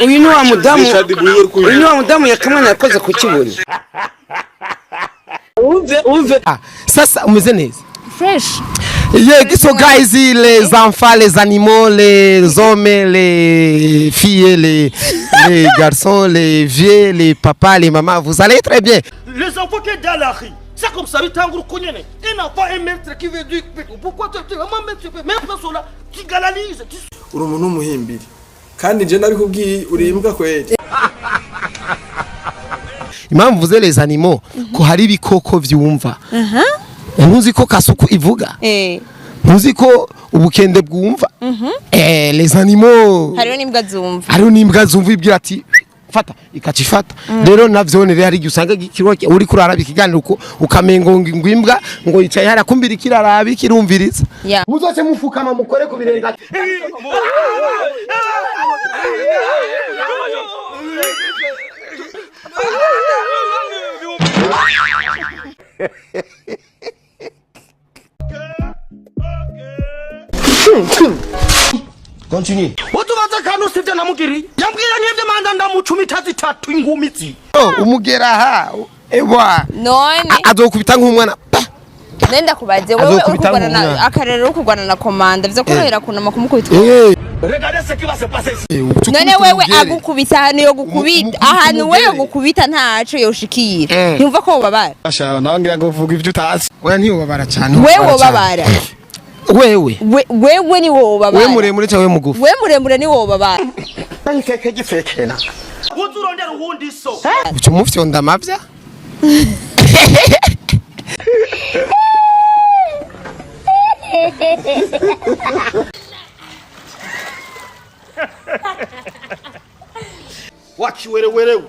Uyu ni wa mudamu. Richard Bwiwe uri Uyu ni wa mudamu yakamwana yakoze ku kibuni. Ah, sasa umeze neza? Fresh. Yeah, so guys, les enfants, les animaux, les hommes, les filles, les garçons, les vieux, les papas, les mamans, vous allez très bien. Les enfants qui sont dans la rue, c'est comme ça, bitangura uko nyene. Un enfant, un maître qui veut dire, pourquoi tu maman, tu même pas cela, tu galalises, tu Uri umuntu w'umuhimbiri kandi nje nabikubwiye, uri imbwa kweli. Impamvu mvuze les animaux, ko hari ibikoko vyumva. Ntuzi ko kasuku ivuga? Eh. Ntuzi ko ubukende bwumva? Les animaux. Hariho n'imbwa zumva. Hariho n'imbwa zumva, ibwira ati fata, ikaca ifata. Rero navyone rero hari igihe usanga uri kuraraba ikiganiro uko ukamengo ngo imbwa ngo yicaye hariya, kumbira ikiraraba, ikirumviriza. Muzoce mufukama mukore ku birenge. Utubaza akantu sivyo namugiriye, yambwiye nk'ivyo manda ndamucumita zitatu ingumi zi. Oh, umugera ha ewa. None Azokubita nk'umwana pa. Nenda kubaze wewe, uri Azokubita kurwana na nk'umwana. akarero, uri kurwana na komanda, vyo korohera kunama kumukubita? Regardez ce qui va se passer ici. None wewe agukubita ahantu yo gukubita, ahantu wewe umugere. gukubita ntaco yoshikira, ntiwumva ko wobabara? Asha, nawe ngira ngo uvuga ibyo utazi. Oya, ntiwobabara cyane. Wewe Wobabara cyane. wobabara. Wewe Wewe ni wobabara. We muremure cyangwa we mugufi? We muremure ni wobabara. Nkeke gifekena. Uzurondera uwundi so. Uca umufyonda amavya. Wakiwerewerewe.